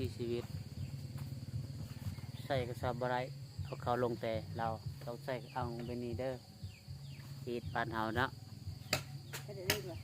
ທີ່ຊີວິດ ໃສ່ກະສອບບໍ່ໄດ້ ເອົາເຂົ້າລົງແຕ່ລາວ ຕ້ອງໃສ່ເອົາແບບນີ້ເດີ ຊີວິດບ້ານເຮົາເນາະ.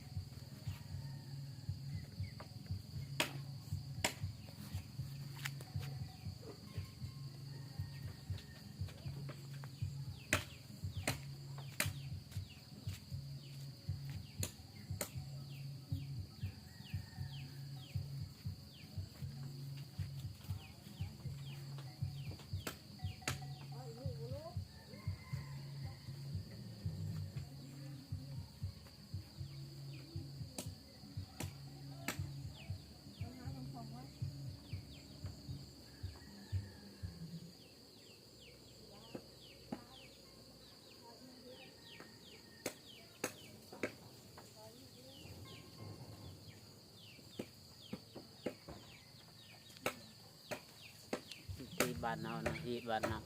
ທີ່ບ້ານເຮົານະ ທີ່ບ້ານເຮົາ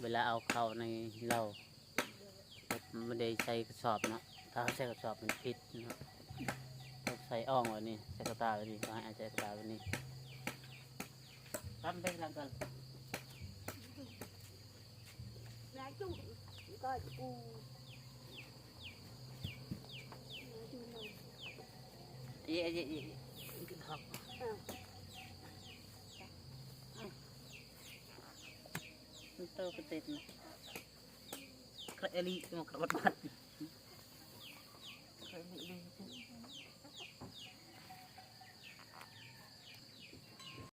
ເວລາເອົາເຂົ້າໃນເລົາ ມັນບໍ່ໄດ້ໃສ່ກະສອບເນາະ ຖ້າເຮົາໃສ່ກະສອບມັນຜິດເນາະ ຕ້ອງໃສ່ອ່ອງແບບນີ້ ໃສ່ກະຕ່າແບບນີ້ ຕ້ອງໃຫ້ໃສ່ກະຕ່າແບບນີ້. ໂຕກະຕິດນະ ກະເອລີ ກະບັດບັດ ກະເອລີ.